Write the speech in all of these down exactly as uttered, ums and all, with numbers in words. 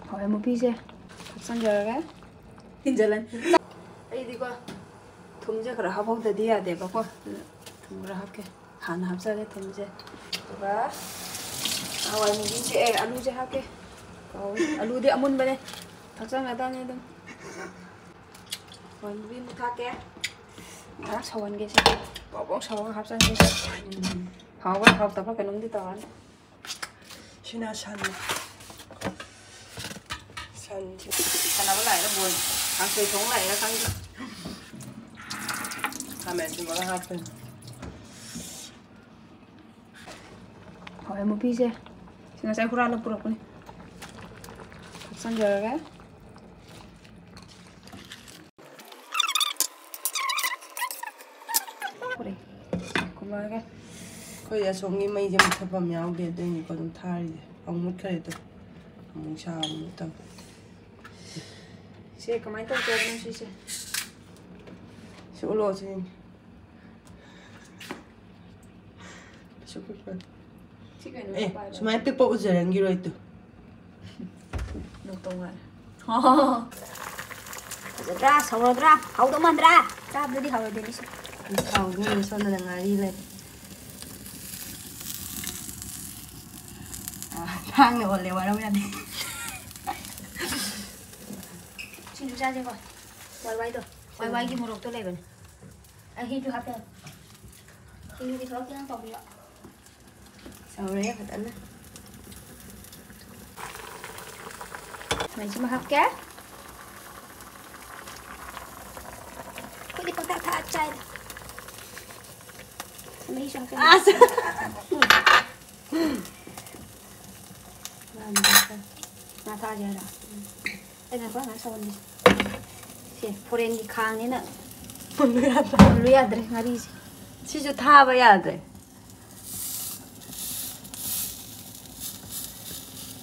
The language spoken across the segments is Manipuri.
ꯍꯋꯥꯏ ꯃꯨꯕꯤꯁꯦ ꯍꯥꯞꯆꯤꯟꯖꯔꯒꯦ꯫ ꯏꯟꯖꯜꯂꯅꯤ꯫ ꯑꯩꯗꯤꯀꯣ, ꯊꯨꯝꯁꯦ ꯈꯔ ꯍꯥꯞꯍꯧꯗꯗꯤ ꯌꯥꯗꯦꯕꯀꯣ꯫ ꯑꯗꯨꯅ ꯊꯨꯝ ꯈꯔ ꯍꯥꯞꯀꯦ꯫ ꯍꯥꯟꯅ ꯍꯥꯞꯆꯔꯦ ꯊꯨꯝꯁꯦ꯫ ꯑꯗꯨꯒ ꯍꯋꯥꯏ ꯃꯨꯕꯤꯁꯦ, ꯑꯦ, ꯑꯂꯨꯁꯦ ꯍꯥꯞꯀꯦ꯫ ꯀꯥꯎꯋꯦ꯫ ꯑꯂꯨꯗꯤ ꯑꯃꯨꯟꯕꯅꯦ꯫ ꯊꯥꯛꯆꯟꯒꯗꯕꯅꯦ ꯑꯗꯨꯝ꯫ ꯍꯋꯥꯏ ꯃꯨꯕꯤ ꯑꯃꯨꯛ ꯊꯥꯛꯀꯦ꯫ ꯉꯥꯏꯍꯥꯛ ꯁꯧꯍꯟꯒꯦ ꯁꯤꯗꯤ꯫ ꯄ꯭ꯔꯣꯛ ꯄ꯭ꯔꯣꯛ ꯁꯧꯔꯒ ꯍꯥꯞꯆꯟꯒꯦ꯫ ꯎꯝ꯫ ꯍꯥꯎꯕ꯭ꯔꯥ ꯍꯥꯎꯇꯕ꯭ꯔꯥ ꯀꯩꯅꯣꯝꯗꯤ ꯇꯧꯔꯅꯤ꯫ ꯁꯤꯅ ꯁꯟ꯫ ꯁꯟꯁꯦ꯫ ꯁꯥꯟꯅꯕ ꯂꯥꯛꯏꯔꯥ ꯕꯣꯜ? ꯀꯥꯡꯁꯣꯏ ꯊꯣꯡ ꯂꯥꯛꯏꯔꯥ ꯈꯪꯗꯦ꯫ ꯈꯥꯃꯦꯟ ꯑꯁꯤꯟꯕꯒ ꯍꯥꯞꯇꯣꯏꯅꯤ꯫ ꯍꯋꯥꯏ ꯃꯨꯕꯤꯁꯦ꯫ ꯁꯤ ꯉꯁꯥꯏ ꯍꯨꯔꯥꯜꯂ ꯄꯨꯔꯛꯄꯅꯤ꯫ ꯍꯥꯞꯆꯟꯖꯔꯒꯦ꯫ ꯀꯨꯝꯃꯛꯑꯒꯦ꯫ ꯑꯩꯈꯣꯏ ꯑꯁꯣꯝꯒꯤ ꯃꯩꯁꯦ ꯃꯨꯠꯊꯠꯐꯝ ꯌꯥꯎꯗꯦ, ꯑꯗꯨꯏꯅꯤꯀꯣ ꯑꯗꯨꯝ ꯊꯥꯔꯤꯁꯦ꯫ ꯑꯃꯨꯛ ꯃꯨꯠꯈ꯭ꯔꯦ ꯇꯨ꯫ ꯑꯃꯨꯛ ꯁꯥ, ꯑꯃꯨꯛ ꯇꯧ꯫ ꯁꯦ, ꯀꯃꯥꯏꯅ ꯇꯧꯒꯦ ꯍꯥꯏꯕꯅꯣ ꯁꯤꯁꯦ? ꯁꯤ ꯎꯠꯂꯣ ꯁꯤ꯫ ꯁꯤ ꯀꯨꯀꯔ꯫ ꯁꯤ ꯀꯩꯅꯣ ꯑꯦ, ꯄꯥꯏꯕ꯫ ꯁꯨꯃꯥꯏꯅ ꯄꯤꯛꯄ ꯎꯖꯔꯝꯒꯤꯔꯣꯏ ꯇꯨ꯫ ꯅꯣꯛꯇꯧ ꯉꯥꯏꯔꯦ꯫ ꯐꯖꯗ꯭ꯔꯥ? ꯁꯧꯔꯗ꯭ꯔꯥ? ꯍꯥꯎꯗꯧ ꯃꯥꯟꯗ꯭ꯔꯥ? ꯆꯥꯕꯗꯗꯤ ꯍꯥꯎꯔꯣꯏꯗꯣꯏꯅꯤ ꯁꯤ꯫ ꯍꯥꯎꯗꯣꯏꯅꯤ, ꯁꯣꯝꯗꯅ ꯉꯥꯔꯤ ꯂꯩ꯫ ꯑꯥ, ꯊꯥꯡꯅ ꯑꯣꯜꯂꯦ, ꯋꯥꯔꯧ ꯌꯥꯗꯦ꯫ ꯁꯤꯡꯖꯨ ꯆꯥꯁꯦꯀꯣ꯫ ꯋꯥꯏ ꯋꯥꯏꯗꯣ꯫ ꯋꯥꯏ ꯋꯥꯏꯒꯤ ꯃꯣꯔꯣꯛꯇꯣ ꯂꯩꯕꯅꯦ꯫ ꯑꯩ ꯍꯤꯁꯨ ꯍꯥꯞꯄꯦ꯫ ꯁꯤꯡꯖꯨꯒꯤ ꯊꯕꯛꯇꯤ ꯅꯪ ꯇꯧꯕꯤꯔꯣ꯫ ꯁꯧꯔꯦ ꯐꯖꯅ꯫ ꯃꯩꯁꯤꯃ ꯍꯥꯞꯀꯦ꯫ ꯑꯩꯈꯣꯏꯗꯤ ꯄꯪꯊꯥ ꯊꯥ ꯆꯥꯏꯗ꯫ ꯃꯍꯤꯁꯨ ꯍꯥꯞꯆꯤꯜꯂꯦ꯫ ꯑꯁ! ꯉꯥ ꯊꯥꯛꯑꯒꯦ ꯍꯥꯏꯔꯣ? ꯑꯩ ꯉꯥꯏꯈꯣ, ꯉꯥꯏꯈꯣ, ꯁꯧꯍꯟꯒꯦ꯫ ꯁꯦ, ꯐꯣꯔꯦꯟꯒꯤ ꯈꯥꯡꯅꯤꯅ ꯃꯨꯜꯂꯨ ꯌꯥꯗ꯭ꯔꯦ꯫ ꯃꯨꯜꯂꯨ ꯌꯥꯗ꯭ꯔꯦ ꯉꯥꯔꯤꯁꯦ꯫ ꯁꯤꯁꯨ ꯊꯥꯕ ꯌꯥꯗ꯭ꯔꯦ꯫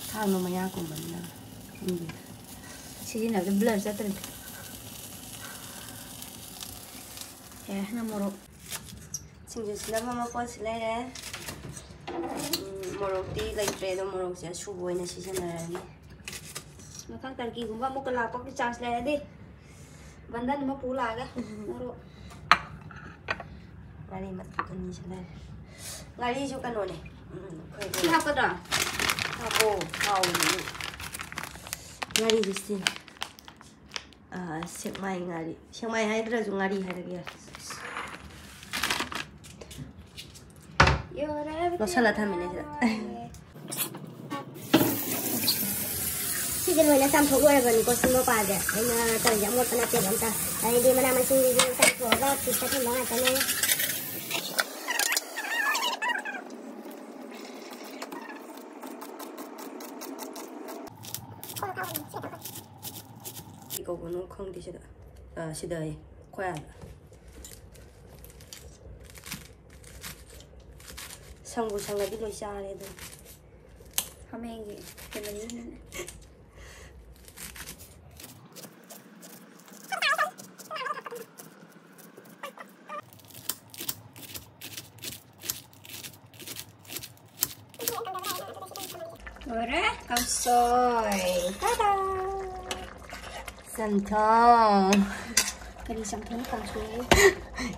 ꯊꯥꯡꯅ ꯃꯌꯥ ꯀꯨꯝꯕꯅꯤꯅ ꯈꯪꯗꯦ꯫ ꯁꯤꯖꯤꯟꯅꯕꯗ blur ꯆꯠꯇ꯭ꯔꯗꯤ꯫ ꯑꯦ, ꯅꯪ ꯃꯣꯔꯣꯛ꯫ ꯁꯤꯡꯖꯨ ꯁꯤꯅꯕ ꯃꯄꯣꯠꯁꯤ ꯂꯩꯔꯦ꯫ ꯎꯝ, ꯃꯣꯔꯣꯛꯇꯤ ꯂꯩꯇ꯭ꯔꯦ, ꯑꯗꯣ ꯃꯣꯔꯣꯛꯁꯦ ꯑꯁꯨꯕ ꯑꯣꯏꯅ ꯁꯤꯖꯤꯟꯅꯔꯅꯤ꯫ ꯃꯊꯪ ꯇꯔꯀꯤꯒꯨꯝꯕ ꯑꯃꯨꯛꯀ ꯂꯥꯛꯄꯒꯤ ꯆꯥꯟꯁ ꯂꯩꯔꯗꯤ ꯕꯟꯗꯟ ꯑꯃ ꯄꯨ ꯂꯥꯛꯑꯒꯦ꯫ ꯃꯔꯨꯞ꯫ ꯉꯥꯔꯤ ꯃꯇꯨꯝ ꯑꯅꯤꯁꯨ ꯂꯩꯔꯦ꯫ ꯉꯥꯔꯤꯁꯨ ꯀꯩꯅꯣꯅꯦ꯫ ꯎꯝ, ꯑꯩꯈꯣꯏꯒꯤ ꯁꯤ ꯍꯥꯞꯀꯗ꯭ꯔꯥ? ꯍꯥꯞꯄꯣ, ꯍꯥꯎꯕꯅꯦ꯫ ꯉꯥꯔꯤꯁꯨ ꯁꯤꯅꯦ꯫ ꯑꯥ, ꯁꯦꯛꯃꯥꯏ ꯉꯥꯔꯤ꯫ ꯁꯦꯛꯃꯥꯏ ꯍꯥꯏꯗ꯭ꯔꯁꯨ ꯉꯥꯔꯤ ꯍꯥꯏꯔꯒꯦ ꯌꯥꯔꯦ꯫ ꯂꯣꯠꯁꯜꯂ ꯊꯝꯃꯤꯅꯦ ꯁꯤꯗ꯫ ꯁꯤꯁꯦ ꯂꯣꯏꯅ ꯆꯥꯝꯊꯣꯛ ꯂꯣꯏꯔꯕꯅꯤꯀꯣ, ꯁꯤ ꯃꯄꯥꯁꯦ꯫ ꯑꯩꯅ ꯇꯧꯔꯤꯁꯦ ꯑꯃꯣꯠꯄ ꯅꯠꯇꯦꯕ ꯑꯝꯇ꯫ ꯑꯗꯩꯗꯤ ꯃꯅꯥ ꯃꯁꯤꯡꯁꯤꯁꯨ ꯆꯥꯝꯊꯣꯛꯑꯒ ꯐ꯭ꯔꯤꯖꯇ ꯊꯝꯕ ꯉꯥꯛꯇꯅꯦ꯫ ꯀꯩ ꯀꯧꯕꯅꯣ ꯈꯪꯗꯦ ꯁꯤꯗ꯫ ꯑ, ꯁꯤꯗ ꯑꯩ ꯈ꯭ꯋꯥꯏ ꯑꯥꯗ꯫ ꯁꯪꯕꯨ ꯁꯪꯉꯗꯤ ꯂꯣꯏ ꯆꯥꯔꯦ ꯑꯗꯨꯝ꯫ ꯍꯥꯃꯦꯡꯒꯤ family ꯅꯤꯅꯦ꯫ ꯂꯣꯏꯔꯦ, ꯀꯥꯡꯁꯣꯏ꯫ ꯇꯥꯗꯥ! ꯆꯝꯊꯣꯡ꯫ ꯀꯔꯤ ꯆꯝꯊꯣꯡ, ꯀꯥꯡꯁꯣꯏ?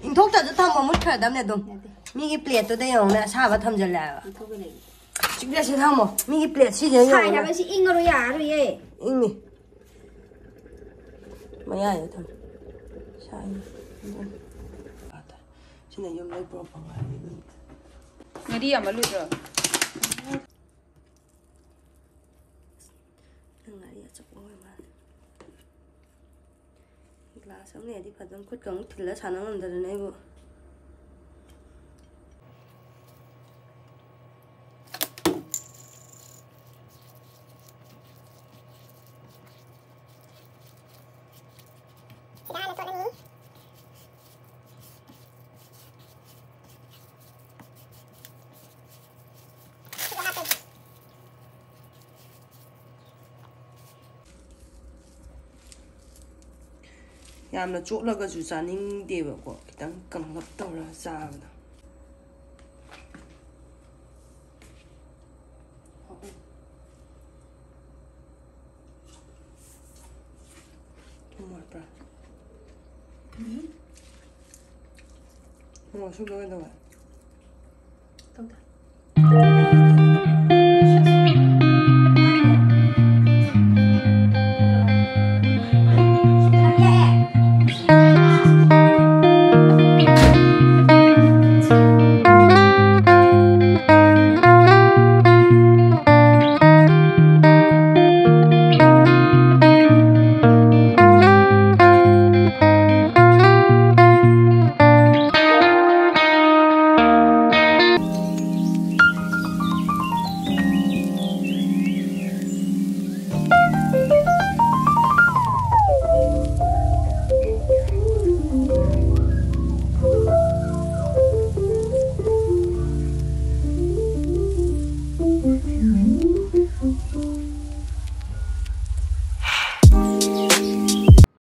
ꯏꯪꯊꯣꯛꯇꯁꯨ ꯊꯝꯃꯣ, ꯃꯨꯠꯈ꯭ꯔꯗꯕꯅꯦ ꯑꯗꯨꯝ꯫ ꯌꯥꯗꯦ꯫ ꯃꯤꯒꯤ plateꯇꯨꯗ ꯌꯦꯡꯉꯨꯅꯦ, ꯑꯁꯥꯕ ꯊꯝꯖꯜꯂꯦ ꯍꯥꯏꯕ꯫ ꯏꯪꯊꯣꯛꯀ ꯂꯩ꯫ ꯆꯤꯛꯂꯁꯤ ꯊꯝꯃꯣ, ꯃꯤꯒꯤ plateꯁꯤꯗ ꯁꯥꯏ ꯌꯦꯡꯉꯨꯅꯦ꯫ ꯍꯥꯏꯕꯁꯤ ꯏꯪꯉꯔꯣꯏ, ꯌꯥꯔꯔꯣꯏꯌꯦ꯫ ꯏꯪꯅꯤ꯫ ꯃꯌꯥꯏꯗ ꯊꯝꯃꯣ꯫ ꯁꯥꯏ꯫ ꯁꯤꯅ ꯌꯨꯝꯗꯩ ꯄꯨꯔꯛꯄ ꯉꯥꯔꯤ꯫ ꯉꯥꯔꯤ ꯌꯥꯝꯃꯜꯂꯨꯗ꯭ꯔꯣ? ꯅꯪ ꯉꯥꯔꯤ ꯑꯆꯧꯕ ꯑꯣꯏ ꯃꯥꯜꯂꯦ꯫ Glass ꯑꯃ ꯂꯩꯔꯗꯤ ꯐꯖꯅ ꯈꯨꯠꯀ ꯑꯃꯨꯛ ꯊꯤꯜꯂ ꯁꯥꯟꯅ ꯉꯝꯗꯗꯅ ꯑꯩꯕꯨ꯫ ꯌꯥꯝꯅ ꯆꯣꯠꯂꯒꯁꯨ ꯆꯥꯅꯤꯡꯗꯦꯕꯀꯣ, ꯈꯤꯇꯪ ꯀꯪꯂꯞ ꯇꯧꯔꯒ ꯆꯥꯕꯗꯣ꯫ ꯎꯝ꯫ ꯃꯣꯔꯣꯛ ꯑꯁꯨꯕꯗꯣ ꯀꯩꯗꯧꯋꯦ? ꯇꯧꯗꯦ꯫